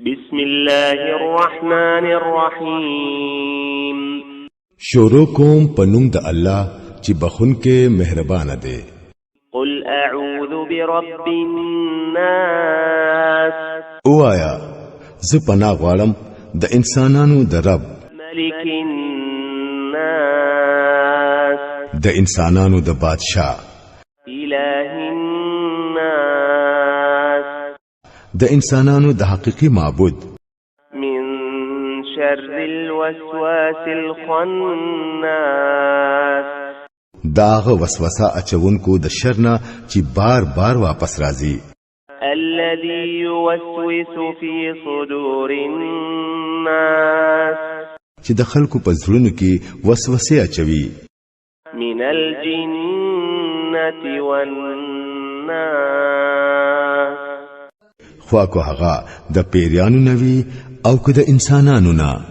بسم الله الرحمن الرحیم. شروع کوم په نوم د الله چې بخون کې مهربان دی. قل اعوذ برب الناس. اوایا، زه پناه غواړم د انسانانو د رب. ملك الناس. د انسانانو د بادشاه. اله الناس. د انسانانو د حقيقي معبود. من شر الوسواس الخناس. داغه وسوسه اچونکو د شر نه چې بار بار واپس راځي. الذي يوسوس في صدور الناس. چې د خلکو په زړونو کې وسوسه اچوي. من الجنة والناس. خوا کو هغه د پیریانو نوي او که د انسانانو نه.